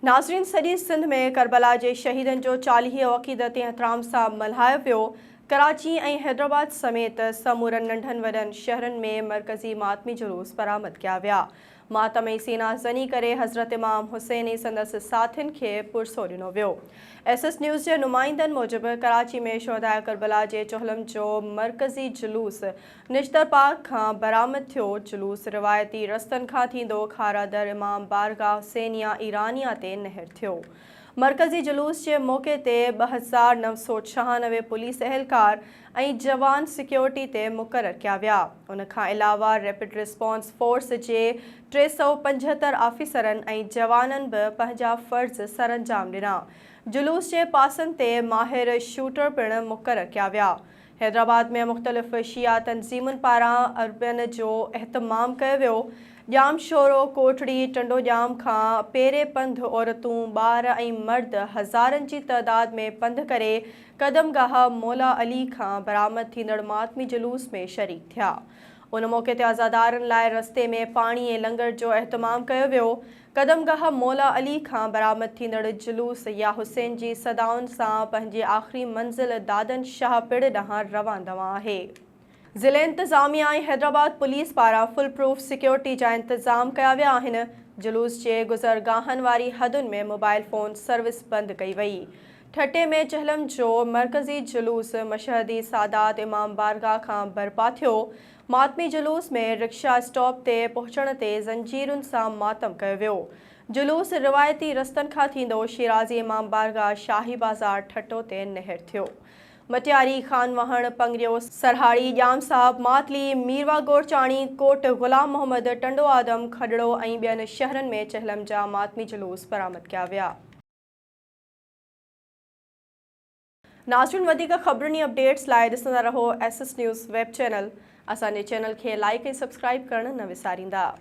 ناظرين سڄي سنڌ ۾ ڪربلا جي شهيدن جو چاليهو عقيدت ۽ احترام سان ملهايو ويو. ڪراچي ۽ حيدرآباد سميت سمورن ننڍن وڏن شهرن ۾ مرڪزي ماتمي جلوس برآمد ڪيا ويا. ماتم ۽ سينا زني ڪري حضرت امام حسين ۽ سندس ساٿين کي پرسو ڏنو ويو. ايس ايس نيوز جي نمائندن موجب ڪراچي ۾ شهداء ڪربلا جي چهلم جو مرڪزي جلوس نشتر پارڪ کان برآمد ٿيو. جلوس روايتي رستن کان ٿيندو کارا در امام بارگاهه حسينيه ايرانيه تي نهر ٿيو. مرڪزي جلوس جي موقعي تي 2996 پوليس اهلڪار ۽ جوان سيڪيورٽي تي مقرر ڪيا ويا. ان کان علاوه ريپڊ رسپانس فورس جي 375 آفيسرن ۽ جوانن به پنهنجا فرض سرانجام ڏنا. جلوس جي پاسن تي ماهر شوٽر پڻ مقرر ڪيا ويا. حيدرآباد ۾ مختلف شيعا تنظيمن پاران اربين جو اهتمام ڪيو ويو. ڄامشورو، ڪوٽڙي، ٽنڊوڄام کان پيري پنڌ عورتون، ٻار ۽ مرد هزارن جي تعداد ۾ پنڌ ڪري قدم گاهه مولا علي کان برآمد ٿيندڙ ماتمي جلوس ۾ شريڪ ٿيا. ان موقعي تي عزادارن لاء رستي ۾ پاڻي ۽ لنگر جو اهتمام ڪيو ويو. قدم گاهه مولا علي کان برآمد ٿيندڙ جلوس يا حسين جي صدائن سان پنهنجي آخري منزل دادن شاهه پڙ ڏانهن روان دوان آهي. ضلعي انتظاميا ۽ حيدرآباد پوليس پاران فول پروف سيڪيورٽي جا انتظام ڪيا ويا آهن. جلوس جي گذرگاهن واري حدن ۾ موبائل فون سروس بند ڪئي وئي. ٺٽي ۾ چهلم جو مرڪزي جلوس مشهدي سادات امام بارگاهه کان برپا ٿيو. ماتمي جلوس ۾ رڪشا اسٽاپ تي پهچڻ تي زنجيرن سان ماتم ڪيو ويو. جلوس روايتي رستن کان ٿيندو شيرازي امام بارگاهه شاهي بازار ٺٽو تي نهر ٿيو. مٽياري، خانواهڻ، پنگريو، سرهاڙي، ڄام صاحب، ماتلي، ميرواهه گورچاڻي، ڪوٽ غلام محمد، ٽنڊو آدم، کڏڙو ۽ ٻين شهرن ۾ چهلم جا ماتمي جلوس برآمد ڪيا ويا. ناظرين وڌيڪ خبرن ۽ اپڊيٽس لاء ڏسندا رهو S S news web channel اسان جي چينل کي لائيڪ ۽ سبسڪرائيب ڪرڻ نه وساريندا.